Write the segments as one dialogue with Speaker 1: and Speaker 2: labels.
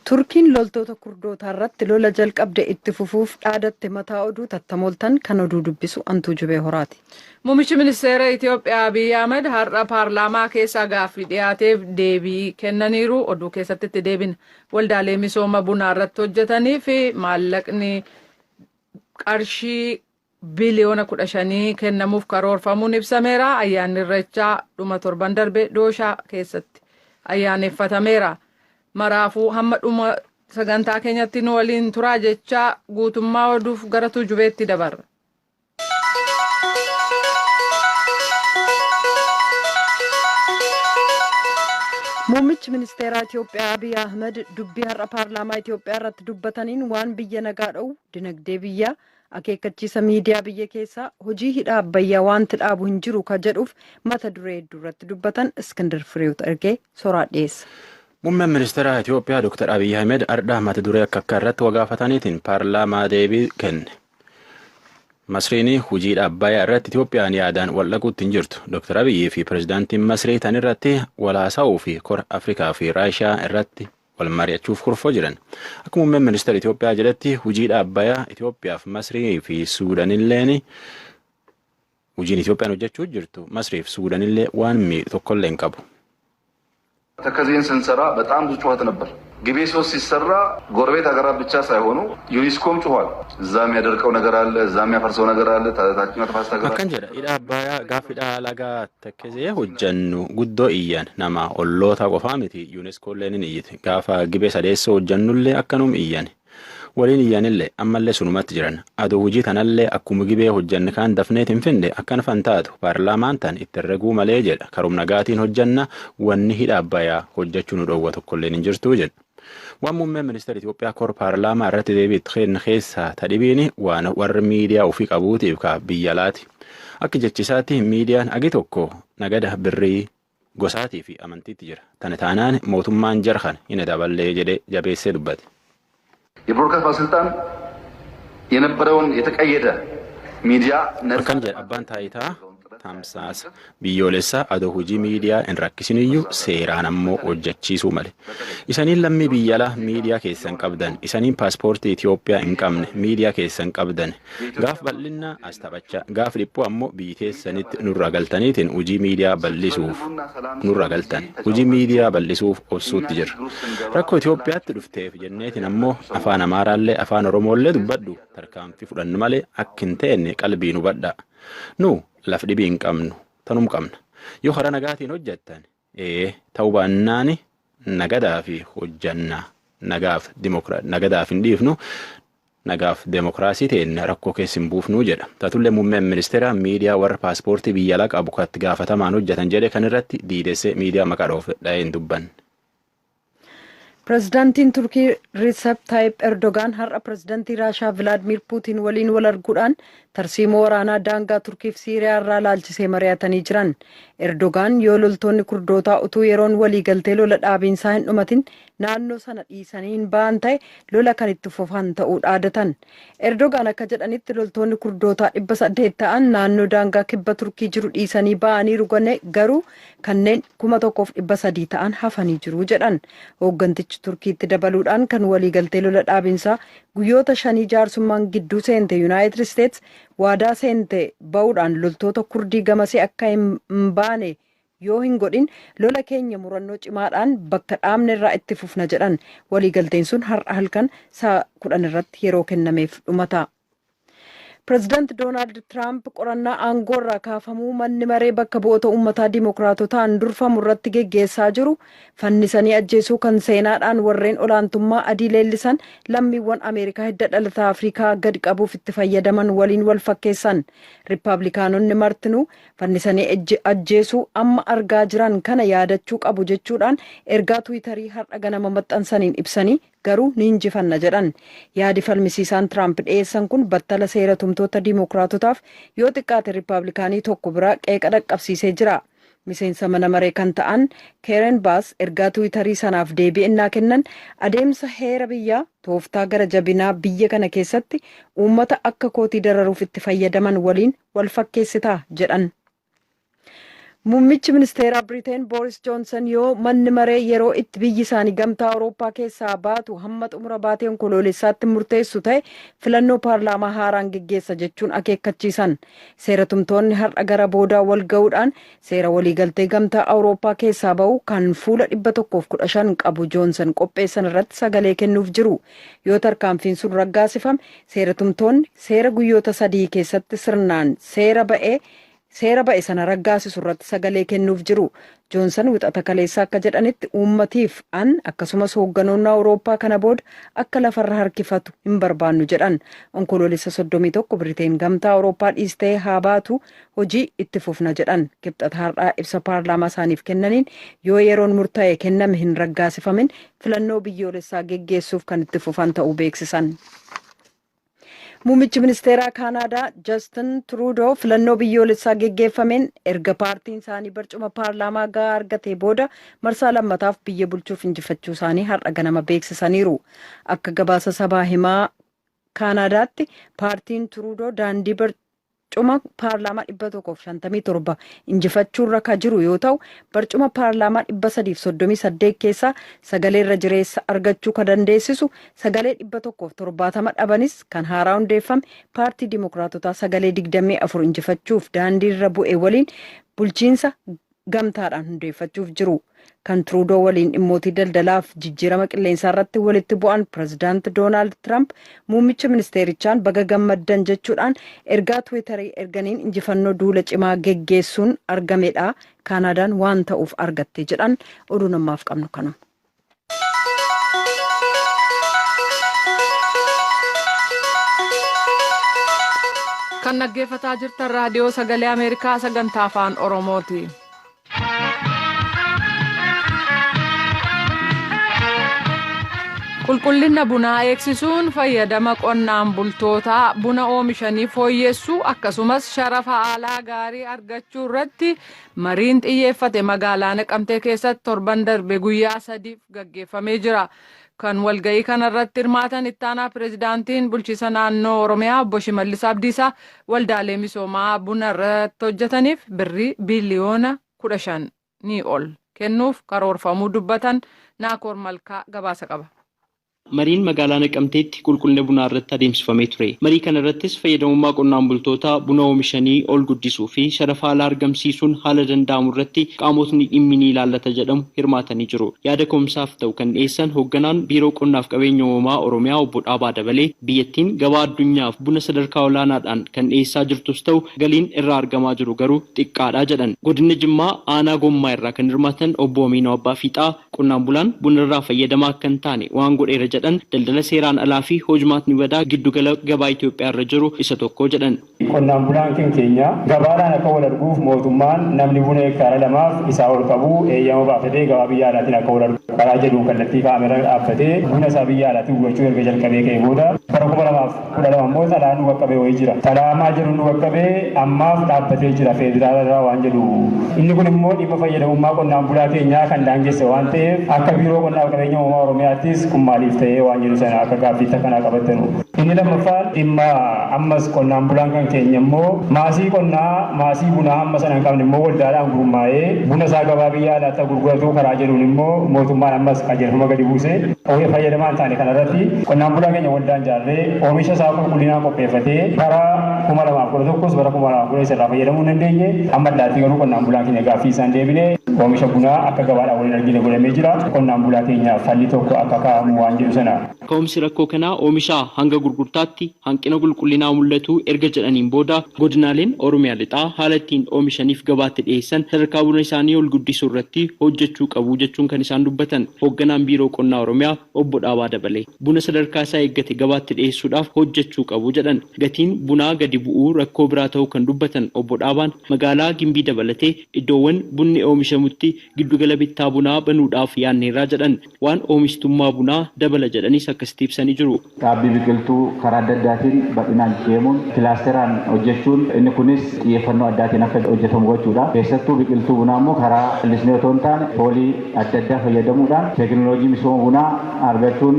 Speaker 1: Turkiin loltoota Kurdootaa irratti lola jalqabde itti fufuuf dhaadatte. Mataa oduu. Tattamooltan, kan oduu dubbisu Antuu Jubee Horaati.
Speaker 2: Muummichi ministeera Itoophiyaa Abiyyi Ahmed har'a paarlaamaa keessaa gaaffii dhiyaateef deebii kennaniiru. Oduu keessatti itti deebina. Waldaalee misooma bunaa irratti hojjetanii fi maallaqni qarshii biliyoona 15 kennamuuf karoorfamuun ibsameera. Ayyaanni Irreechaa dhuma torban darbe Dooshaa keessatti ayyaaneffatameera. Maraafuu hamma dhuma sagantaa keenyatti nu waliin turaa jechaa, guutummaa oduuf gara Tujubeetti dabarra.
Speaker 1: Muummichi ministeeraa Itoophiyaa Abiy Ahmed dubbii har'a paarlaamaa Itoophiyaa irratti dubbataniin waan biyya nagaa dha'u, dinagdee biyyaa, akeekkachiisa miidiyaa biyya keessaa, hojii hidha Abbayyaa wanti dhaabu hin jiru ka jedhuuf mata duree hedduu irratti dubbatan. Iskindir Fireewut ergee soraa dhiyeessa.
Speaker 3: Muummeen ministeera Itoophiyaa Dr. Abiyyi Ahmed ardhaa mata duree akka akka irratti wagaafataniitiin paarlaamaa deebii kenne. Masriin hojii Abbayyaa irratti Itoophiyaan yaadaan wal dhaquutti hin jirtu. Dr. Abiyyi fi pirezidaantiin Masrii tan irratti wal haasa'uu fi kora Afrikaa fi Raashiyaa irratti wal mari'achuuf kurfoo jiran. Akka muummeen ministeera Itoophiyaa jedhetti, hojii Abbayyaa Itoophiyaaf Masrii fi Suudanilleen, hojiin Itoophiyaan hojjechuu jirtu Masrii fi Suudanillee waan miidhu tokkollee hin qabu.
Speaker 4: ተከዜን ስንሰራ በጣም ብዙ ጩኸት ነበር። ግቤ 3 ሲሰራ ጎረቤት ሀገራት ብቻ ሳይሆኑ ዩኔስኮም ጩኋል። እዛ የሚያደርቀው ነገር አለ፣ እዛ የሚያፈርሰው ነገር አለ። ታችኛው ተፋሰስ ሀገራት
Speaker 3: Akkan jedha, hidha Abbayyaa gaaf hidha lagaa Takkezee hojjannu guddoo iyyan, nama olloota qofaa miti, yuuneskoolleen ni iyyite. Gaafa Gibee sadeessoo hojjannullee akkanum iyyan, waliin iyyanillee ammallee sunumatti jiran. Adoo hojii tanallee akkuma Gibee hojjanne kaan dafneet hin finde akkan fantaatu paarlaamaan tan itti herreguu malee jedha. Karum nagaatiin hojjanna, wanni hidha Abbayyaa hojjechuu nu dhoowwa tokkolleen hin jirtuu jedha. Waan muummeen ministeera Itoophiyaa kor paarlaamaa irratti deebii itti kenne keessaa tadhibiin waan warri miidiyaa ofii qabuutiif ka biyya alaati. Akka jechisaatti, miidiyaan agi tokko nagada birrii gosaatii fi amantiitti jira. Tana taanaan mootummaan jarhan hin daballee jedhee jabeessee dubbate.
Speaker 4: የብሮድካስት ባለስልጣን የነበረውን የተቀየደ ሚዲያ ነጻ
Speaker 3: Akkan jedha, abbaan taayitaa tamsaasa biyyoolessaa adoo hojii miidiyaa hin rakkisiniyyuu seeraan ammoo hojjechiisuu male. Isaniin lammii biyya alaa miidiyaa keessan qabdan, isaniin paaspoortii Itoophiyaa hin qabne miidiyaa keessan qabdan, gaaf bal'inaa as taphachaa, gaaf dhiphuu ammoo biyyi teessanitti nurra galtaniitiin hojii miidiyaa bal'isuuf nurra galtan, hojii miidiyaa bal'isuuf obsuutti jirra. Rakkoo Itoophiyaatti dhufteef jenneetiin ammoo afaan Amaaraallee afaan Oromoollee dubbadhu tarkaanfii fudhannu malee akka hin teenne qalbii nu badhaa. Nu laf dhibii hin qabnu, tanum qabna. Yoo karaa nagaatiin hojjettan ee ta'uu baannaani nagadaa fi hojjannaa nagaaf nagadaaf hin dhiifnu, nagaaf deemokiraasii ta'een rakkoo keessa hin buufnuu jedha. Taatullee muummeen ministeera miidiyaa warra paaspoortii biyya alaa qabu katti gaafatamaan hojjetan jedhe kan irratti diidessee miidiyaa maqaa dhoofe dha'ee hin dubbanne.
Speaker 1: Pireezidaantiin Turkii Riisep Taayip Erdogaan har'a pireezidaantii Raashaa Vilaadimir Puutiin waliin wal arguudhaan tarsiimoo waraanaa daangaa Turkiif Siiriyaa irraa laalchisee mari'atanii jiran. Erdogaan yoo loltoonni Kurdootaa utuu yeroon walii galtee lola dhaabiinsaa hin dhumatin naannoo sana dhiisanii hin ba'an ta'e lola kan itti fufan ta'uu dhaadatan. Erdogaan akka jedhanitti, loltoonni Kurdootaa 800 ta'an naannoo daangaa kibba Turkii jiru dhiisanii ba'aniiru, garuu kanneen 1300 ta'an hafanii jiru jedhan. Hooggantichi Turkiitti dabaluudhaan kan waliigaltee lola dhaabinsaa guyyoota 5 jaarsummaan gidduu seente Yuunaayitid Isteets waadaa seente ba'uudhaan loltoota Kurdii gamasee akka hin baane yoo hin godhin lola keenya murannoo cimaadhaan bakka dhaabne irraa itti fufna jedhan. Waliigalteen sun har'a halkan sa'a 10 irratti yeroo kennameef dhumata. Pireezidaanti Doonaald Tiraamp qorannaa aangoo irraa kaafamuu manni maree bakka bu'oota uummataa Dimookiraatotaan durfamu irratti geggeessaa jiru fannisanii ajjeesuu kan seenaadhaan warreen olaantummaa adii leellisan lammiiwwan Ameerikaa hidda dhalataa Afrikaa gad qabuuf itti fayyadaman waliin wal fakkeessan. Riippaabilikaanonni martinuu fannisanii ajjeesuu amma argaa jiran kana yaadachuu qabu jechuudhaan ergaa Tiwiitarii har'a ganama maxxansaniin ibsanii, garuu ni injifanna jedhan. Yaadi falmisiisaan Tiraamp dhiyeessan kun battala seera tumtoota Dimookiraatotaaf yoo xiqqaate Riippaabilikaanii tokko biraa qeeqa dhaqqabsiisee jira. Miseensa mana maree kan ta'an Keeren Baas ergaa Tiwiitarii sanaaf deebii ennaa kennan, adeemsa heera biyyaa tooftaa gara jabinaa biyya kana keessatti uummata akka kootii dararuuf itti fayyadaman waliin wal fakkeessitaa jedhan. Muummichi ministeeraa Biriteen Booris Joonsan yoo manni maree yeroo itti biyyi isaanii Gamtaa Awurooppaa keessaa baatu hamma xumura baatee Onkoloolessaatti murteessu ta'e, filannoo paarlaamaa haaraan geggeessa jechuun akeekkachiisan. Seera tumtoonni har'a gara boodaa wal ga'uudhaan seera waliigaltee Gamtaa Awurooppaa keessaa ba'u kan fuula 115 qabu Joonsan qopheessan irratti sagalee kennuuf jiru. Yoo tarkaanfiin sun raggaasifame, seera tumtoonni seera guyyoota 3 keessatti sirnaan seera ba'e sana raggaasisu irratti sagalee kennuuf jiru. Joonsan Wixata kaleessaa akka jedhanitti, uummatiif an akkasumas hoogganoonni Awurooppaa kana booda akka lafarra harkifatu hin barbaannu jedhan. Onkoloolessa 31 Biriteen Gamtaa Awurooppaa dhiistee haa baatu, hojii itti fufna jedhan. Kibxata har'aa ibsa paarlaamaa isaaniif kennaniin, yoo yeroon murtaa'e kenname hin raggaasifamin, filannoo biyyoolessaa geggeessuuf kan itti fufan ta'uu beeksisan. Muummichi ministeeraa Kaanaadaa Justin Trudeau filannoo biyyoolessaa geggeeffameen erga paartiin isaanii barcuma paarlaamaa gahaa argatee booda marsaa lammataaf biyya bulchuuf injifachuu isaanii har'a ganama beeksisaniiru. Akka gabaasa sabaa himaa Kaanaadaatti, paartiin Trudeau daandii barcuma paarlaamaa 157 injifachuurra ka jiru yoo ta'u, barcuma paarlaamaa 338 keessaa sagalee irra jireessa argachuu ka dandeessisu sagalee 170 dhabanis, kan haaraa hundeeffame Paartii Dimokiraatotaa sagalee 24 injifachuuf daandii irra bu'e waliin bulchiinsa gamtaadhaan hundeeffachuuf jiru. Kan Trudeau waliin dhimmootii daldalaaf jijjiirama qilleensaa irratti walitti bu'an pirezidaant Doonaald Tiraamp muummicha ministeerichaan baga gammaddan jechuudhaan ergaa Tiwiitarii erganiin, injifannoo duula cimaa geggeessuun argamedha. Kaanaadaan waan ta'uuf argatte jedhan. Oduu namaaf qabnu kanuma.
Speaker 2: Kan dhaggeeffataa jirtan Raadiyoo Sagalee Ameerikaa sagantaa Afaan Oromooti. Qulqullina bunaa eegsisuun fayyadama qonnaan bultootaa buna oomishanii fooyyessuu, akkasumas sharafa alaa gaarii argachuu irratti mariin xiyyeeffate magaalaa Naqamtee keessatti torban darbe guyyaa 3f gaggeeffamee jira. Kan walga'ii kanarratti hirmaatan ittaanaa pireezidaantiin bulchiisa naannoo Oromiyaa obbo Shimallis Abdiisaa waldaalee misoomaa buna irratti hojjetaniif birrii biliyoona 15 ni ol kennuuf karoorfamuu dubbatan. Naakoor Malkaa gabaasa qaba.
Speaker 5: Mariin magaalaa Naqamteetti qulqullina bunaa irratti adeemsifamee ture. Marii kana irrattis fayyadamummaa qonnaan bultoota buna oomishanii ol guddisuu fi sharafa alaa argamsiisuun haala danda'amu irratti qaamotni dhimmi ni ilaallata jedhamu hirmaatanii jiru. Yaada ka'umsaaf ta'u kan dhiyeessan hoogganaan Biiroo Qonnaaf Qabeenya Uumamaa Oromiyaa obbo Dhaabaa Dabalee, biyyattiin gabaa addunyaaf buna sadarkaa olaanaadhaan kan dhiyeessaa jirtus ta'u, galiin irraa argamaa jiru garuu xiqqaadha jedhan. Godina Jimmaa aanaa Gommaa irraa kan hirmaatan obbo Amiinoo Abbaa Fiixaa, qonnaan bulaan buna irraa fayyadamaa akka hin taane waan godheera jedhan, daldala seeraan alaa fi hojmaatni badaa giddugala gabaa Itoophiyaa irra jiru isa tokko jedhan.
Speaker 6: Qonnaan bulaan keenya gabaadhaan akka wal arguuf mootummaan namni buna hektaara 2f isaa ol qabu eeyyama baafatee gabaa biyya alaatiin akka wal argu karaa jedhuun kallattii kaa'ame dhaabbatee buna isaa biyya alaatiin gurgurachuu erga jalqabee ka'e booda, bara 2012 immoo xalaan nu qaqqabee wayii jira. Xalaa maal jedhu nu qaqqabee, ammaaf dhaabbatee jira federaala irraa waan jedhu. Inni kun immoo dhimma fayyadamummaa qonnaan bulaa keenyaa kan daangesse waan ta'eef, akka Biiroo Qonnaa fi Qabeenya Uumamaa Oromiyaattis kun maaliif ta'ee waan jedhu sana akka gaaffiitti akkanaa qabattanu. Inni lammaffaan dhimma ammas qonnaan bulaan kan keenya immoo maasii qonnaa, maasii bunaa hamma sana hin qabne immoo waldaadhaan gurmaa'ee buna isaa gabaa biyya alaatti gurguratu karaa jedhuun immoo mootummaan ammas qajeelfama gadi buuse fayyadamaa hin taane. Kanarratti qonnaan bulaa keenya waldaan ijaarree oomisha isaa qulqullinaan qopheeffatee bara 2011s bara 2010 irraa fayyadamuu hin dandeenye. Amma addaatti garuu qonnaan bulaan keenya gaaffii isaan deebine oomisha bunaa akka gabaadhaan waliin argine godhamee jira. Qonnaan bulaa keenyaaf falli tokko akka kaa'amu waan jedhu sana.
Speaker 5: Ka'umsi rakkoo kanaa oomishaa hanga gurgurtaatti hanqina qulqullinaa mul'atu erga jedhaniin booda, godinaaleen Oromiyaa lixaa haala ittiin oomishaniif gabaatti dhiyeessan sadarkaa buna isaanii ol guddisuu irratti hojjechuu qabu jechuun kan isaan dubbatan hoogganaan Biiroo Qonnaa Oromiyaa obbo Dhaabaa Dabalee, buna sadarkaa isaa eeggate gabaatti dhiyeessuudhaaf hojjechuu qabu jedhan. Gatiin bunaa gadi bu'uu rakkoo biraa ta'uu kan dubbatan obbo Dhaabaan, magaalaa Gimbii dabalatee iddoowwan bunni oomishamutti giddugala bittaa bunaa banuudhaaf yaanneerraa jedhan. Waan oomishtummaa bunaa dabala jedhanis akkasitti ibsanii jiru.
Speaker 7: Dhaabbii biqiltuu karaa adda addaatiin bal'inaan deemuun kilaasteraan hojjechuun, inni kunis xiyyeeffannoo addaatiin akka hojjetamu gochuudha. Keessattuu biqiltuu bunaa immoo karaa callisnee otoo hin taane foolii adda addaa fayyadamuudhaan teekinooloojii misooma bunaa argachuun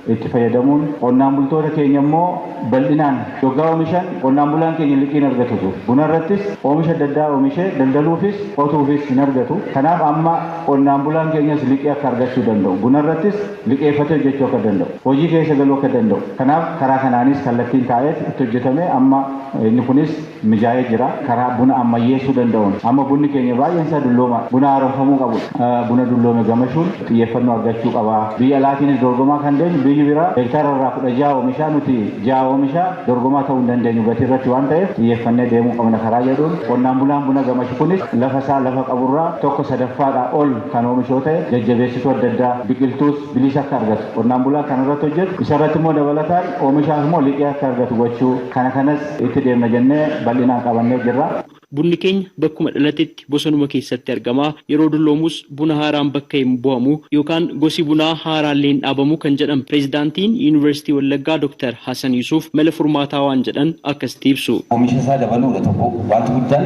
Speaker 7: itti fayyadamuun qonnaan bultoota keenya immoo bal'inaan yoggaa oomishan qonnaan bulaan keenya liqiin argatu. Buna irrattis oomisha adda addaa oomishee daldaluufis qotuufis hin argatu. Kanaaf amma qonnaan bulaan keenyas liqii akka argachuu danda'u. Buna irrattis liqeeffatee hojjechuu akka danda'u. Hojii keessa galuu akka danda'u. Kanaaf karaa kanaanis kallattiin taa'ee itti hojjetame amma inni kunis mijaa'ee jira. Karaa buna ammayyeessuu danda'uun amma bunni keenya baay'een isaa dullooma. Buna haaromfamuu qabu. Buna dulloome gamashuun xiyyeeffannoo argachuu qaba. Biyya alaatiinis dorgomaa kan deemu biyyi biraa hektaara irraa 16 oomishaa nuti 6 oomishaa dorgomaa ta'uu hin dandeenyu gatii irratti waan ta'eef xiyyeeffannee deemuu qabna karaa jedhuun qonnaan bulaan buna gamashu kunis lafa isaa lafa qaburraa 1/3 ol kan oomishoo ta'e jajjabeessituu adda addaa biqiltuus bilisa akka argatu qonnaan bulaan kan irratti hojjetu isarratti immoo dabalataan oomishaaf immoo liqii akka argatu gochuu kana kanas itti deemna jennee bal'inaan qabannee jirra.
Speaker 5: Bunni keenya bakkuma dhalatetti bosonuma keessatti argama. Yeroo dulloomus buna haaraan bakka hin bu'amu yookaan gosi bunaa haaraallee hin dhaabamu kan jedhan pireezidaantiin Yuunivarsiitii Wallaggaa Dr. Hasan Yusuf mala furmaataa waan jedhan akkasitti ibsu.
Speaker 8: Oomisha isaa dabaluudha tokko wanti guddaan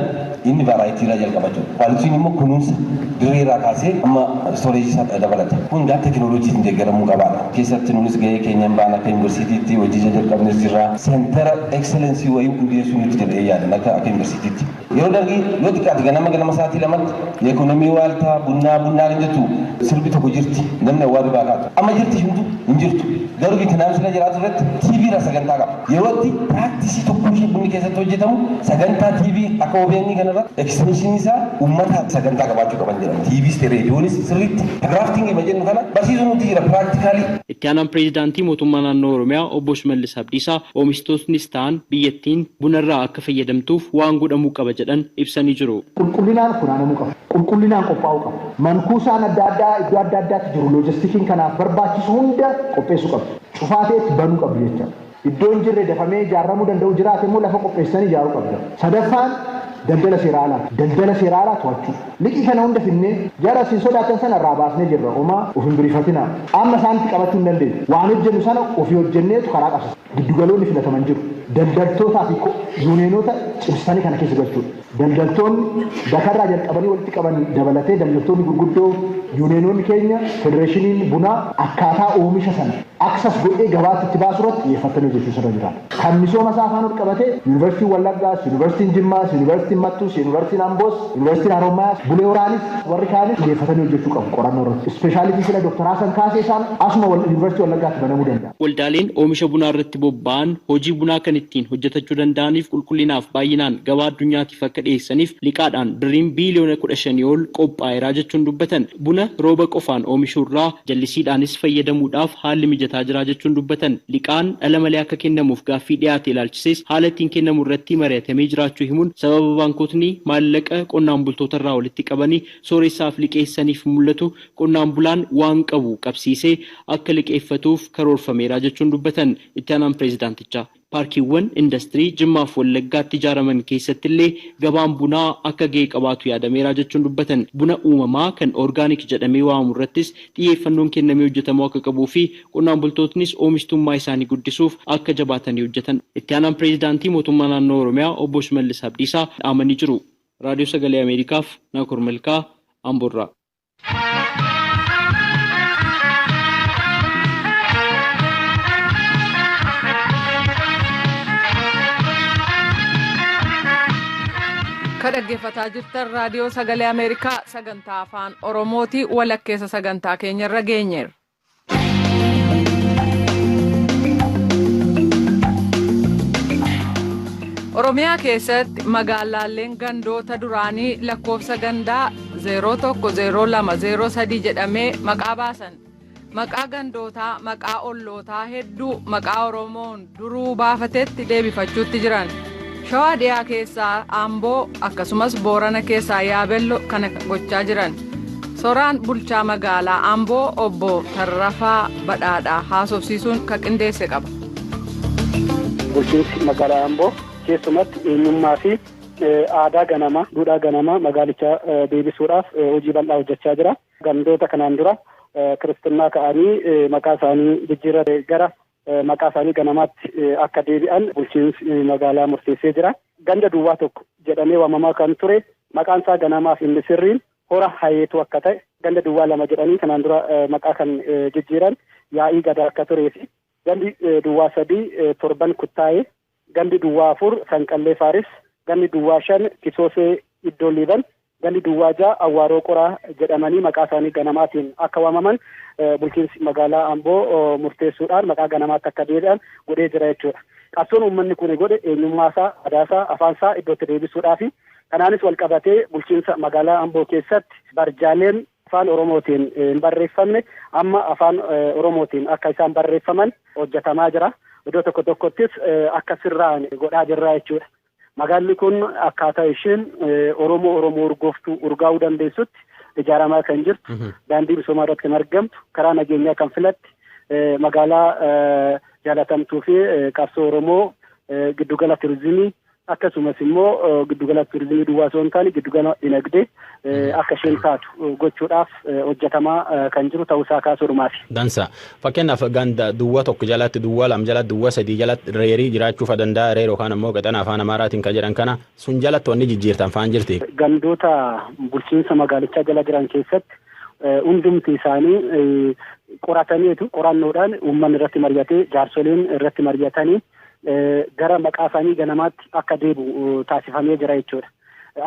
Speaker 8: inni varaayitii irraa jalqaba jiru. Kwaalitiin immoo kunuunsa dirree irraa kaasee amma istooreejii isaa dabalata. Kun gaa teekinooloojiitiin deeggaramuu qabaadha. Keessatti nunis gahee keenya hin baana akka yuunivarsiitiitti hojii jalqabnes jirra. Seentara ekseleensii wayii hundeessuu nuti jedhee yaadan akka yuunivarsiitiitti. Yeroo dargii yoo xiqqaate ganama sa'aatii 2tti ekonomii waaltaa bunnaa kan jettu sirbi tokko jirti namni awwaarri baakaatu. Amma jirti hunduu hin jirtu. Garuu Vietnaam sila jiraatu irratti TV irraa sagantaa qaba. Yeroo itti piraaktisii tokko ishee bunni keessatti hojjetamu sagantaa TV akka OBN kana irratti ekstenshinii isaa uummataaf sagantaa qabaachuu qaban jedhama. TVs ta'e reediyoonis sirriitti giraaftingii ma jennu kana barsiisuun nuti jira piraaktikaalii.
Speaker 5: Itti aanaan pireezidaantii mootummaa naannoo Oromiyaa obbo Shimallis Abdiisaa oomishtootnis ta'an biyyattiin bunarraa akka fayyadamtuuf waan godhamuu qaba jedhan ibsanii jiru.
Speaker 9: Qulqullinaan funaanamuu qaba. Qulqullinaan qophaa'uu qaba. Mankuusaan adda addaa iddoo adda addaatti jiru loojistikiin kanaaf barbaachisu hunda qopheessuu qabdu. Cufaateetti banuu qabdu jechuudha. Iddoo hin jirre dafamee ijaaramuu danda'u jiraate immoo lafa qopheessanii ijaaruu qabdu. Sadaffaan daldala seera alaa. Daldala seera alaa to'achuu. Liqii kana hunda finnee jara isin sodaatan sana irraa baasnee jirra. Homaa of hin birifatinaa. Amma isaanitti qabachuu hin dandeenyu. Waan hojjennu sana ofii hojjenneetu karaa qabsiisa. Giddugaloonni filataman jiru. Daldaltootaa fi yuuniyenoota cimsanii kana keessa galchuudha. Daldaltoonni dakarraa jalqabanii walitti qaban dabalatee daldaltoonni gurguddoo yuuniyenoonni keenya federeeshiniin bunaa akkaataa oomisha sana aksas godhee gabaatti itti baasu irratti xiyyeeffatanii hojjechuu irra jiraata. Kan misooma isaa afaan ol qabatee yuunivarsiitiin Wallaggaas, yuunivarsiitiin Jimmaas, yuunivarsiitiin Mattuus, yuunivarsiitiin Amboos, yuunivarsiitiin Harommayaas, Bulee Horaanis warri kaanis xiyyeeffatanii hojjechuu qabu qorannoo irratti. Ispeeshaalitii sila Dr. Hasan Kaasee isaan asuma yuunivarsiitii Wallaggaatti banamuu danda'a.
Speaker 5: Waldaaleen oomisha bunaa irratti bobba'an hojii bunaa kan ittiin hojjetachuu danda'aniif qulqullinaaf baay'inaan gabaa addunyaatiif akka dhiyeessaniif liqaadhaan birriin biiliyoona 15 ol qophaa'eera jechuun dubbatan. Buna rooba qofaan oomishuurraa jallisiidhaanis fayyadamuudhaaf haalli mijataa jira jechuun dubbatan. Liqaan dhala malee akka kennamuuf gaaffii dhiyaate ilaalchises haala ittiin kennamu irratti mari'atamee jiraachuu himuun sababa baankotni maallaqa qonnaan bultoota irraa walitti qabanii sooressaaf liqeessaniif mul'atu qonnaan bulaan waan qabu qabsiisee akka liqeeffatuuf karoorfameera jechuun dubbatan. Itti aanaan pireezidaantichaa. Paarkiiwwan industirii Jimmaaf Wallaggaatti ijaaraman keessatti illee gabaan bunaa akka gahee qabaatu yaadameera jechuun dubbatan. Buna uumamaa kan orgaanik jedhamee waamamu irrattis xiyyeeffannoon kennamee hojjetamuu akka qabuu fi qonnaan bultootnis oomishtummaa isaanii guddisuuf akka jabaatanii hojjetan. Itti aanaan pireezidaantii mootummaa naannoo Oromiyaa obbo Shimallis Abdiisaa dhaamanii jiru. Raadiyoo Sagalee Ameerikaaf Naakoor Malkaa Amboorraa.
Speaker 2: Akka dhaggeeffataa jirtan raadiyoo sagalee Ameerikaa sagantaa afaan Oromooti walakkeessa sagantaa keenyarra geenyeerra. Oromiyaa keessatti magaalaaleen gandoota duraanii lakkoofsa gandaa 010203 jedhamee maqaa baasan. Maqaa gandootaa, maqaa ollootaa hedduu maqaa Oromoon duruu baafatetti deebifachuutti jiran. Shawaa dhiyaa keessaa Amboo akkasumas Boorana keessaa Yaabello kana gochaa jiran. Soraan bulchaa magaalaa Amboo obbo Tarrafaa Badhaadhaa haasofsiisuun kan qindeesse qaba.
Speaker 10: Bulchiinsi magaalaa Amboo keessumatti eenyummaa fi aadaa ganamaa, duudhaa ganamaa magaalichaa deebisuudhaaf hojii bal'aa hojjechaa jira. Gandoota kanaan dura kiristinnaa ka'anii maqaa isaanii jijjiirraa gara maqaa isaanii ganamaatti akka deebi'an bulchiinsi magaalaa murteessee jira. Ganda duwwaa tokko jedhamee waamamaa kan ture maqaan isaa ganamaaf inni sirriin hora hayeetu akka ta'e Ganda duwwaa 2 jedhanii kanaan dura maqaa kan jijjiiran yaa'ii gadaa akka turee fi gandi duwwaa 3 torban kuttaa'ee, gandi duwwaa 4 Sanqallee Faaris, gandi duwwaa 5 Kisoosee Iddoo Liiban, gandi duwwaa 6 Awwaaroo Qoraa jedhamanii maqaa isaanii ganamaatiin akka waamaman bulchiinsi magaalaa Amboo murteessuudhaan maqaa ganamaatti akka deebi'an godhee jira jechuudha. Qabsoon uummanni kun godhe eenyummaa isaa, aadaa isaa, afaan isaa iddootti deebisuudhaafi kanaanis wal qabatee bulchiinsa magaalaa Amboo keessatti barjaaleen afaan Oromootiin hin barreeffamne amma afaan Oromootiin akka isaan barreeffaman hojjetamaa jira. Iddoo tokko tokkottis akka sirraan godhaa jirra jechuudha. Magaalli kun akkaataa isheen Oromoo Oromoo urgooftuu urgaa'uu dandeessutti ijaaramaa kan jirtu, daandii misoomaa irratti kan argamtu, karaa nageenyaa kan filatte, magaalaa jaalatamtuu fi qabsoo Oromoo giddugala turizimii akkasumas immoo giddugala turizimii duwwaa osoo hin taane giddugala dinagdee akka isheen taatu gochuudhaaf hojjetamaa kan jiru ta'uusaa kaasuudhumaafi.
Speaker 3: Dansa. Fakkeenyaaf ganda duwwaa 1 jalatti, duwwaa 2 jalatti, duwwaa 3 jalatti reerii jiraachuu fa danda'a, reer yookaan ammoo qaxana afaan Amaaraatiin kan jedhan kana sun jalatti wanni jijjiirtan faan jirti.
Speaker 10: Gandoota bulchiinsa magaalichaa jala jiran keessatti hundumti isaanii qorataniitu qorannoodhaan uummanni irratti mari'atee jaarsoliin irratti mari'atanii gara maqaa isaanii ganamaatti akka deebi'u taasifamee jira jechuudha.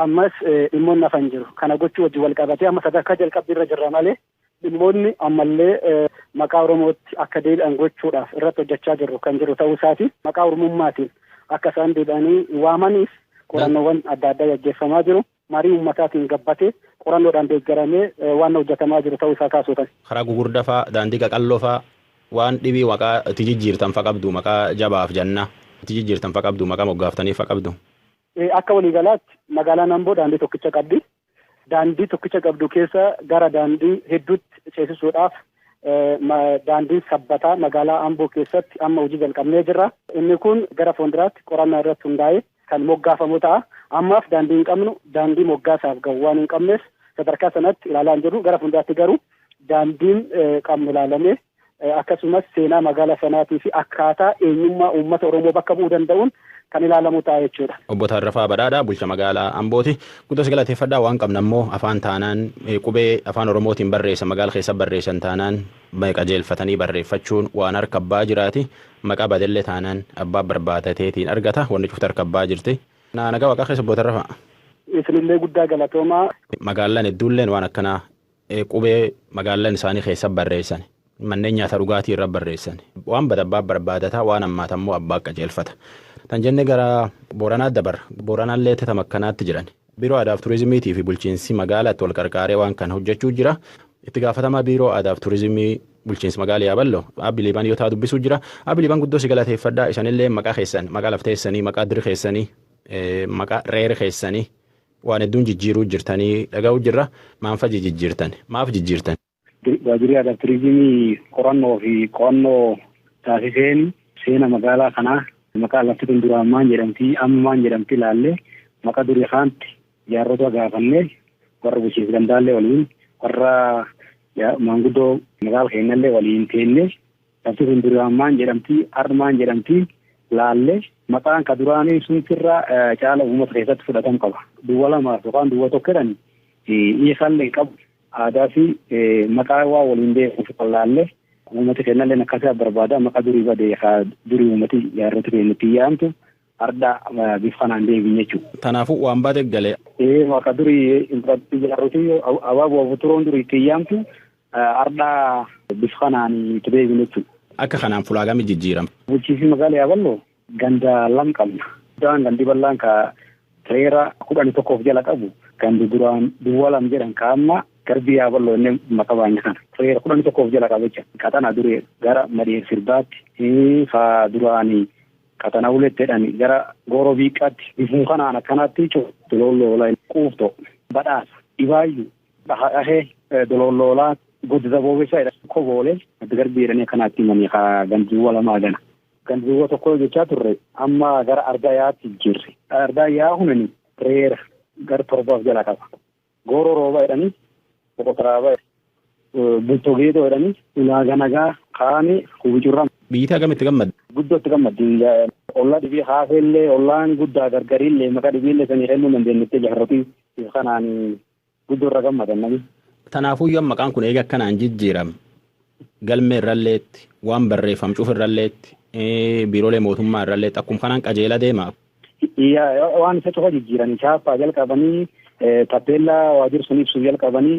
Speaker 10: Ammas dhimmoonni hafan jiru. Kana gochuu wajjin wal qabatee amma sadarkaa jalqabbii irra jirra malee dhimmoonni ammallee maqaa Oromootti akka deebi'an gochuudhaaf irratti hojjechaa jirru kan jiru ta'uu isaati. Maqaa Oromummaatiin akka isaan deebi'anii waamaniif qorannoowwan adda addaa gaggeeffamaa jiru. Marii uummataatiin gabbatee qorannoodhaan deeggaramee waan hojjetamaa jiru ta'uu isaa kaasuutan.
Speaker 3: Karaa gugurdaa fa'aa, daandii qaqalloo fa'aa waan dhibii maqaa itti jijjiirtan fa qabdu, maqaa jabaaf janna itti jijjiirtan fa qabdu, maqaa moggaaftanii fa qabdu.
Speaker 10: Akka waliigalaatti magaalaan Amboo daandii tokkicha qabdi. Daandii tokkicha qabdu keessa gara daandii hedduutti ceesisuudhaaf daandiin sabbataa magaalaa Amboo keessatti amma hojii jalqabnee jirra. Inni kun gara fuulduraatti qorannaa irratti hundaa'ee kan moggaafamu ta'a. Ammaaf daandii hin qabnu, daandii moggaasaaf gahu waan hin qabneef sadarkaa sanatti ilaalaa hin jirru. Gara fuulduraatti garuu daandiin qabnu ilaalamee akkasumas seenaa magaalaa sanaatii fi akkaataa eenyummaa uummata Oromoo bakka bu'uu danda'uun kan ilaalamu ta'a jechuudha.
Speaker 3: Obbo Tarrafaa Badhaadhaa bulcha magaalaa Ambooti. Guddoo galateeffadhaa. Waan qabna immoo afaan taanaan qubee afaan Oromootiin barreessan magaala keessa barreessan taanaan qajeelfatanii barreeffachuun waan harka abbaa jiraati. Maqaa badellee taanaan abbaa barbaadateetiin argata. Wanni cufti harka abbaa jirti. Nagaa waaqaa keessa Obbo Tarrafaa.
Speaker 10: Isinillee guddaa galatoomaa.
Speaker 3: Magaalaan hedduulleen waan akkanaa qubee magaalaan isaanii keessa barreessan. Manneen nyaata dhugaatii irra barreessan. Waan badabbaa barbaadataa, waan ammaata immoo abbaa qajeelfata. Tan jenne gara Booranaa dabarra. Booranaallee tetama akkanaatti jiran. Biiroo Aadaaf Turizimiitii fi bulchiinsi magaalaatti wal qarqaaree waan kana hojjechuu jira. Itti gaafatamaa Biiroo Aadaaf Turizimii bulchiinsi magaalaa Yaaballoo Abbi Liibaan yoo ta'a dubbisuu jira. Abbi Liibaan guddoo si galateeffadhaa. Isanillee maqaa keessan, maqaa lafteessanii, maqaa diri keessanii, maqaa reera keessanii waan hedduun jijjiiruu jirtanii dhaga'uu jirra. Maanfa jijjiirtan? Maaf jijjiirtan?
Speaker 11: Waajjirri Aadaa fi Turizimii qorannoo fi qo'annoo taasiseen seena magaalaa kanaa maqaa lafti kun duraan maan jedhamti, amma maan jedhamti ilaallee maqaa durii kaanti jaarrota gaafannee warra bulchiinsa gandaallee waliin warra maanguddoo magaala keenyallee waliin teennee lafti kun duraan maan jedhamti, har'a maan jedhamti laallee maqaan ka duraanii sun sirra caala uummata keessatti fudhatamu qaba. Duwwa 2 yookaan duwwa 1 jedhan hiikallee qabu. Aadaa fi maqaa waa waliin beekuuf laallee uummata keenyallee akkasii barbaada. Maqaa durii badee durii uummati jaarrota keenyatti yaamtu arda bifa kanaan deebiin jechuudha.
Speaker 3: Kanaafuu waan baate galee.
Speaker 11: Maqaa durii jaarroti abaaboo futuroon durii itti yaamtu arda bifa kanaan itti deebiin jechuudha.
Speaker 3: Akka kanaan fulaagamii jijjiirama.
Speaker 11: Bulchiinsi magaalaa Yaaballoo ganda 2 qabna. Gandi bal'aan ka reera 11 jala qabu gandi duraan duwwaa 2 jedhan ka amma garbii Yaaballoo inni maqaa baay'ina kana. Reera 11 jala qaba jecha. Qaxana duree gara Madheer Sirbaatti fa duraanii qaxana uletti jedhani gara Gooroo Biiqqaatti bifuun kanaan akkanaatti dololloolaa quuftoo badhaasa dhibaayyuu dhahee dololloolaa guddisa boobessaa jedha koboolee garbii jedhanii akkanaatti himanii haa gandiiwwa 2 gana. Gandiiwwa 1 jechaa turre amma gara ardaa yaa'aatti jirre. Ardaa yaa'aa hunani reera gara 7 jala qaba. Gooroo roobaa jedhanii boqotaraa bultoo geetoo jedhanii ulaagaa nagaa kaanii kubicurraa.
Speaker 3: Biyyi akkamitti gammaddi?
Speaker 11: Guddootti gammaddi. Ollaa dhibii haafellee ollaan guddaa gargariillee maqaa dhibiillee sanii kennuu dandeenyetti jaarrotii kanaan guddoo irra gammadan namni.
Speaker 3: Tanaafuyyuu maqaan kun eega akkanaan jijjiirame galmee irralleetti waan barreeffam cuuf irralleetti biiroolee mootummaa irralleetti akkuma kanaan qajeela deema.
Speaker 11: Waan isa cufa jijjiiranii chaappaa jalqabanii taappeellaa waajjira sun ibsu jalqabanii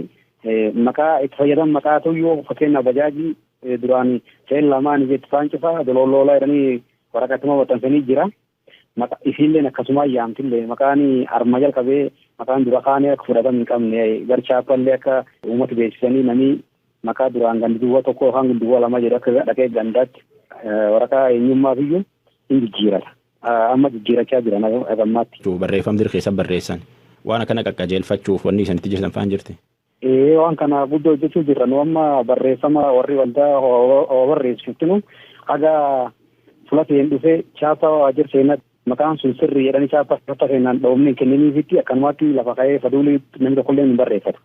Speaker 11: maqaa itti fayyadamu maqaa tuyyuu fakkeenyaaf bajaajii duraan seen lamaan jetti faan cufaa dololloolaa jedhanii waraqatuma maxxansanii jira. Isiilleen akkasuma yaamtillee maqaan arma jalqabee maqaan dura kaanee akka fudhatamu hin qabne gar chaappallee akka uummata beeksisanii namni maqaa duraan gandi duwwaa tokko yookaan duwwaa lama jedhu akka dhaqee gandaatti waraqaa eenyummaaf iyyuu hin jijjiirata. Amma jijjiirachaa jiran ammaatti.
Speaker 3: Barreeffamni keessa barreessan waan akkana qaqqajeelfachuuf wanni isinitti jirtan faan jirti.
Speaker 11: Waan kana guddoo hojjechuu jirra nu amma barreeffama warri waldaa barreessiftinu haga fulateen dhufee chaappaa waajjira seenaa maqaan sun sirrii jedhanii chaappaa seenaan dhoofne kenniniifitti akkanumatti lafa ka'ee faduulii namni tokkollee hin barreeffatu.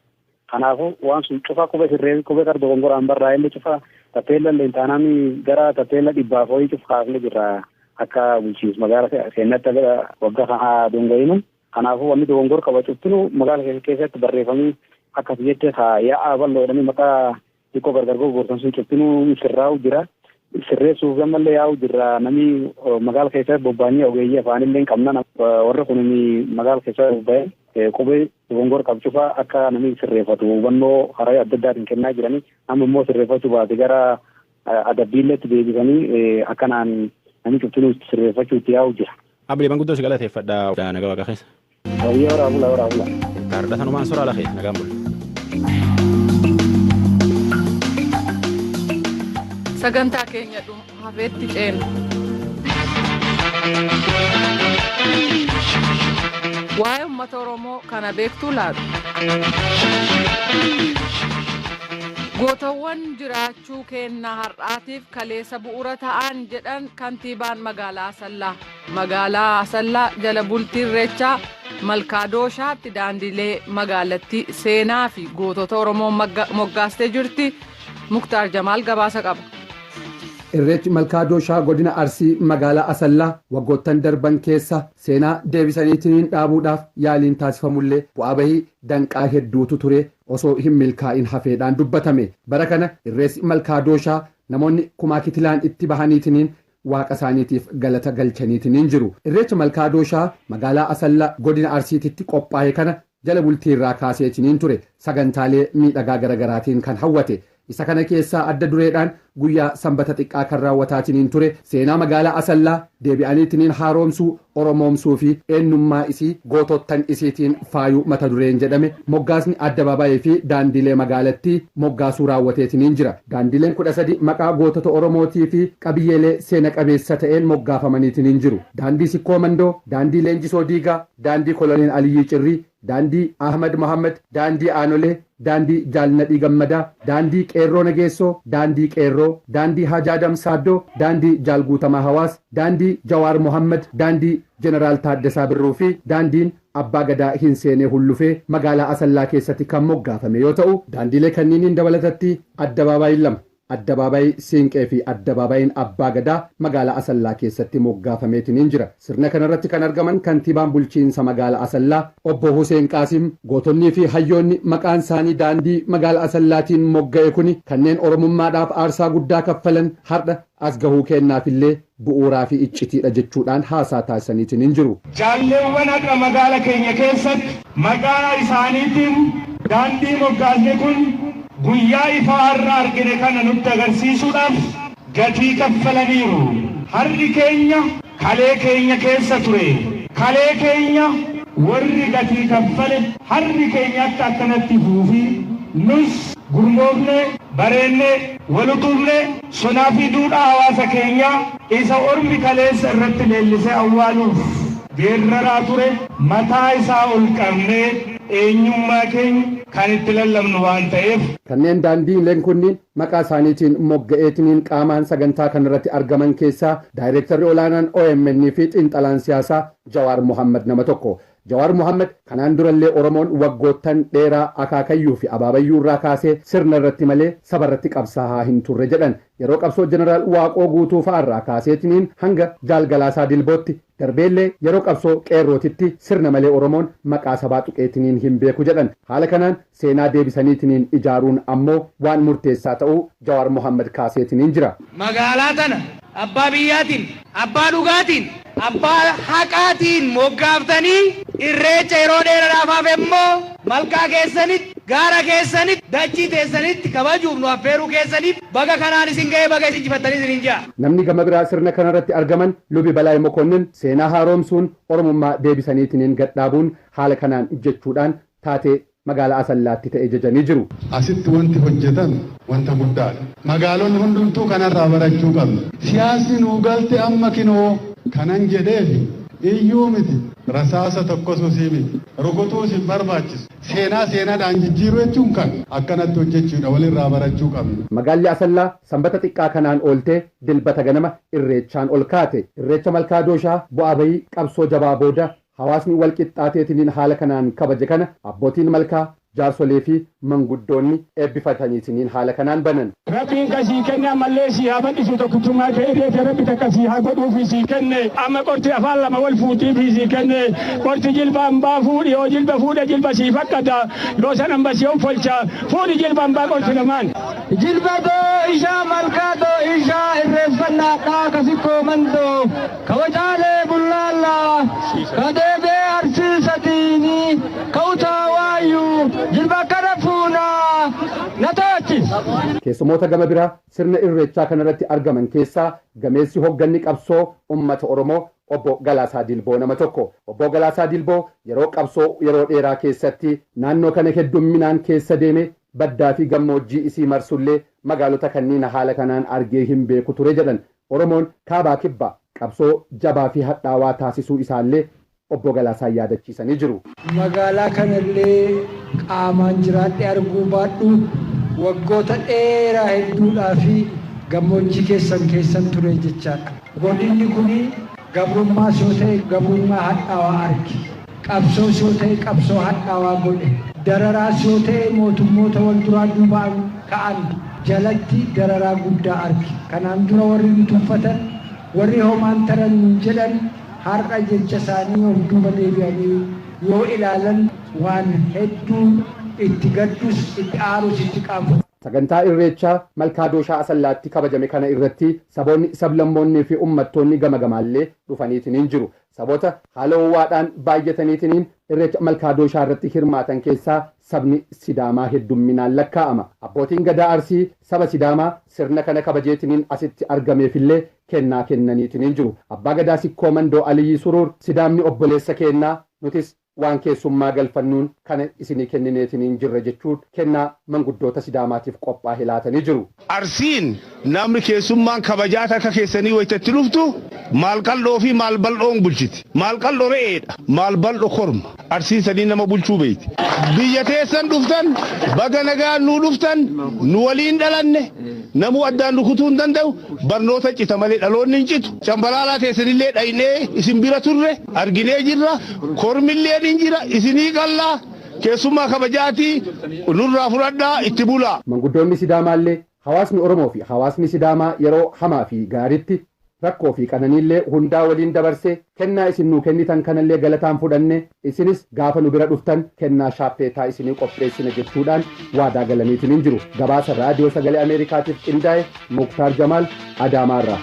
Speaker 11: Kanaafuu waan sun cufa qubee sirree qubee qardo gongoraan barraa'e illee cufa taappeella illee taanaan gara taappeella dhibbaaf ho'i cufa kaafne jirra akka bulchiinsa magaalaa seenaatti waggaa kana dongorinu. Kanaafuu wanni dogongor qaba cuftinu magaala keessatti barreeffamii akkas jette yaa'aa bal'oo jedhanii maqaa xiqqoo gargar gurgurtan sun cuftinuu sirraa'u jira. Sirreessuuf gammallee yaa'u jirra namni magaala keessatti bobba'anii ogeeyyii afaanillee hin qabna warri kun magaala keessatti bobba'ee qubee dogongor qabu cufaa akka namni sirreeffatu hubannoo karaa adda addaatiin kennaa jiranii amma immoo sirreeffachuu baate gara adabbiilleetti deebisanii akkanaan namni cuftinuu sirreeffachuu itti yaa'u jira.
Speaker 3: Abdii guddoo si galateeffadha. Nagaa waaqa keessa.
Speaker 11: Hawwii horaa bula horaa bula.
Speaker 3: Kaardatanumaan soraa lafee nagaan bula.
Speaker 2: Sagantaa keenya hafeetti ceena. Waa'ee uummata Oromoo kana beektuu laata? Gootawwan jiraachuu kennaa har'aatiif kaleessa bu'uura ta'an jedhan kantiibaan magaalaa Asallaa. Magaalaa Asallaa jala bultii Irreechaa Malkaa Dooshaatti daandilee magaalattii seenaa fi gootota Oromoo moggaastee jirti. Muktaar Jamaal gabaasa qaba.
Speaker 12: Irreechi Malkaa Dooshaa godina Arsii magaalaa Asallaa waggoottan darban keessa seenaa deebisaniitiin dhaabuudhaaf yaaliin taasifamullee bu'aa bahii danqaa hedduutu ture osoo hin milkaa'in hafeedhaan dubbatame. Bara kana Irreessi Malkaa Dooshaa namoonni kumaa kitilaan itti bahaniitiin waaqa isaaniitiif galata galchaniitiin jiru. Irreecha Malkaa Dooshaa magaalaa Asallaa godina Arsiititti qophaa'e kana jala bultii irraa kaaseetiin ture sagantaalee miidhagaa garaagaraatiin kan hawwate. Isa kana keessaa adda dureedhaan guyyaa sanbata xiqqaa kan raawwataatiin ture seenaa magaalaa Asallaa deebi'aniitiin haaromsuu oromoomsuu fi eenyummaa isii gootottan isiitiin faayuu mata dureen jedhame moggaasni addabaabaayii fi daandilee magaalattii moggaasuu raawwateetiin jira. Daandileen 13 maqaa gootota Oromootii fi qabiyyeelee seena qabeessa ta'een moggaafamaniitiin jiru. Daandii Sikkoo Mandoo, daandii Leenjisoo Diigaa, daandii Koloneel Aliyyii Cirrii, daandii Ahmad Mohammed, daandii Aanolee, daandii Jaalnadhii Gammadaa, daandii Qeerroo Nageessoo, daandii Qeerroo, daandii Hajaa Damsaaddoo, daandii Jaalguutamaa Hawaas, daandii Jawaar Mohammed, daandii Jeneraal Taaddasaa Birruu fi daandiin Abbaa Gadaa Hinseenee Hullufee magaalaa Asallaa keessatti kan moggaafame yoo ta'u, daandiilee kanniiniin dabalatatti addabaabaayii lama addabaabaayii Siinqee fi addabaabayiin Abbaa Gadaa magaalaa Asallaa keessatti moggaafameetiin jira. Sirna kanarratti kan argaman kantiibaan bulchiinsa magaalaa Asallaa obbo Hussein Qaasim gootonnii fi hayyoonni maqaan isaanii daandii magaalaa Asallaatiin mogga'e kuni kanneen Oromummaadhaaf aarsaa guddaa kaffalan har'a as gahuu kennaafillee bu'uuraa fi iccitiidha jechuudhaan haasaa taasisaniitiin hin jiru.
Speaker 13: Jaalleewwan har'a magaala keenya keessatti maqaa isaaniitiin daandii moggaasne kun guyyaa ifaa har'a argine kana nutti agarsiisuudhaaf gatii kaffalaniiru. Har'i keenya kalee keenya keessa ture. Kalee keenya warri gatii kaffale har'i keenya akka akkanatti fuufi nus gurmoofne bareenne walutuufne sonaa fi duudhaa hawaasa keenyaa isa ormi kaleessa irratti leellisee awwaaluuf geerraraa ture mataa isaa ol qabnee eenyummaa keenya kan itti lallabnu waan ta'eef.
Speaker 12: Kanneen daandiileen kunniin maqaa isaaniitiin mogga'eetiniin qaamaan sagantaa kanarratti argaman keessaa daayireektarri olaanaan OMN fi xiinxalaan siyaasaa Jawaar Mohammed nama tokko. Jawaar Mohammed kanaan durallee Oromoon waggoottan dheeraa akaakayyuu fi abaabayyuu irraa kaasee sirna irratti malee saba irratti qabsaa'aa hin turre jedhan. Yeroo qabsoo Jeneraal Waaqoo Guutuu fa'aarraa kaaseetiniin hanga Jaalgalaasaa Dilbootti Darbeellee yeroo qabsoo qeerrootitti sirna malee Oromoon maqaa sabaa tuqeetiniin hin beeku jedhan. Haala kanaan seenaa deebisaniitiniin ijaaruun ammoo waan murteessaa ta'uu Jawaar Mohaammed kaaseetiniin jira.
Speaker 14: Magaalaa tana abbaa biyyaatiin, abbaa dhugaatiin, abbaa haqaatiin moggaaftanii irreecha yeroo dheeraadhaaf hafe immoo malkaa keessanitti, gaara keessanitti, dachii teessanitti kabajuuf nu affeeruu keessaniif baga kanaan isin ga'ee, baga isin injifattanii isin hin ja'a.
Speaker 12: Namni gama biraa sirna kanarratti argaman Lubi Balaay Mokonnin seenaa haaromsuun Oromummaa deebisaniitiniin gadhaabuun haala kanaan jechuudhaan taatee magaalaa Asallaatti ta'e jajanii jiru.
Speaker 15: Asitti wanti hojjetame wanta guddaadha. Magaalonni hundumtuu kanarraa barachuu qabna. Siyaasni nuu galte amma kinoo kanan jedheefi iyyuu miti, rasaasa tokkosuusii miti, rukutuus hin barbaachisu. Seenaa seenaadhaan jijjiiruu jechuun kan akkanatti hojjechuudha, walirraa barachuu qabna.
Speaker 12: Magaalli Asallaa sanbata xiqqaa kanaan ooltee dilbata ganama irreechaan ol kaate. Irreecha Malkaa Dooshaa bu'aa bahii qabsoo jabaa booda hawaasni wal qixxaateetiniin haala kanaan kabaje kana abbootiin malkaa, jaarsolee fi manguddoonni eebbifataniitiniin haala kanaan banan.
Speaker 16: Rabbiin ka sii kenne ammallee sii haa bal'isu, tokkichummaa kee irreete Rabbi takka sii haa godhuufi sii kenne. Amma qorti afaan lama wal fuutiifi sii kenne. Qorti jilba hambaa fuudhi, yoo jilba fuudhe jilba sii fakkata, yoo san hamba si folcha, fuudhi jilba hambaa qorti lamaan.
Speaker 17: Jilba doo ishaa, malkaa doo ishaa, irreeffannaadhaa kasikkoo mandoo kabajaalee bullaallaa ka deebi'ee arsiisatiini ka utaa waayyuu jilba kana fuunaa na to'achis.
Speaker 12: Keessumoota gama biraa sirna irreechaa kanarratti argaman keessaa gameessi hogganni qabsoo uummata Oromoo obbo Galaasaa Dilboo nama tokko. Obbo Galaasaa Dilboo yeroo qabsoo yeroo dheeraa keessatti naannoo kana heddumminaan keessa deeme, baddaa fi gammoojjii isii marsullee magaalota kanneen haala kanaan argee hin beeku ture jedhan. Oromoon kaabaa kibbaa qabsoo jabaa fi hadhaawaa taasisuu isaallee obbo Galaasaan yaadachiisanii jiru.
Speaker 17: Magaalaa kanallee qaamaan jiraadhee arguu baadhu, waggoota dheeraa hedduudhaa fi gammoojjii keessan keessan ture jechaadha. Godinni kun gabrummaas yoo ta'e gabrummaa hadhaawaa arge. Qabsoos yoo ta'e qabsoo hadhaawaa godhe. Dararaas yoo ta'e mootummoota wal duraa duubaan ka'an jalatti dararaa guddaa arge. Kanaan dura warri nu tuffatan, warri homaan taran nuun jedhan, har'a jecha isaanii of duuba deebi'anii yoo ilaalan waan hedduu itti gaddus, itti aarus, itti qaanfatu.
Speaker 12: Sagantaa Irreechaa Malkaa Dooshaa Asallaatti kabajame kana irratti saboonni, sablammoonnii fi uummattoonni gama gamaallee dhufaniitiniin jiru. Saboota haala ho'aadhaan baay'ataniitiniin Irreecha Malkaa Dooshaa irratti hirmaatan keessaa sabni Sidaamaa heddumminaan lakkaa'ama. Abbootiin Gadaa Arsii saba Sidaamaa sirna kana kabajeetiniin asitti argameefillee kennaa kennaniitiniin jiru. Abbaa Gadaa Sikkoo Mandoo Aliyyi Suruur Sidaamni obboleessa kennaa, nutis waan keessummaa galfannuun kana isinii kennineetiniin jirra jechuun kennaa manguddoota Sidaamaatiif qophaa'e laatanii jiru.
Speaker 18: Arsiin namni keessummaan kabajaa takka keessanii wayitatti dhuftu maal qal'oo fi maal bal'oon bulchiti. Maal qal'oo re'eedha. Maal bal'oo korma. Arsiin sadii nama bulchuu beeyti. Biyya teessan dhuftan, baga nagaan nuu dhuftan, nu waliin dhalanne, namuu addaan rukutuu hin danda'u, barnoota cita malee dhaloonni hin citu. Cambalaalaa teessanillee dhaynee isin bira turre arginee jirra. Kormillee ni jira, isinii qallaa, keessummaa kabajaatii nurraa fudhadhaa, itti bulaa.
Speaker 12: Manguddoonni Sidaamaallee hawaasni Oromoo fi hawaasni Sidaamaa yeroo hamaa fi gaariitti, rakkoo fi qananiillee hundaa waliin dabarsee, kennaa isin nuu kennitan kanallee galataan fudhanne, isinis gaafa nu bira dhuftan kennaa shaappeetaa isinii qopheessina jechuudhaan waadaa galaniitiin hin jiru. Gabaasa Raadiyoo Sagalee Ameerikaatiif qindaa'e, Muktaar Jamaal, Adaamaarraa.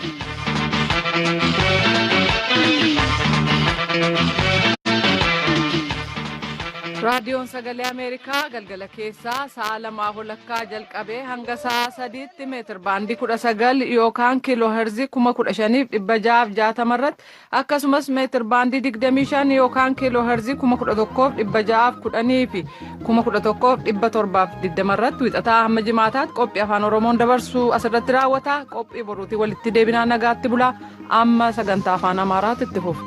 Speaker 2: Raadiyoon Sagalee Ameerikaa galgala keessaa sa'a 2:30 jalqabee hanga sa'a 3tti meetir baandii 19 yookaan kiiloo herzii 15,660 irratti, akkasumas meetir baandii 25 yookaan kiiloo herzii 11,610 fi 11,720 irratti wixataa hamma jimaataatti qophii Afaan Oromoon dabarsuu asirratti raawwata. Qophii boruutii walitti deebinaa, nagaatti bulaa. Amma sagantaa Afaan Amaaraatti itti fufa.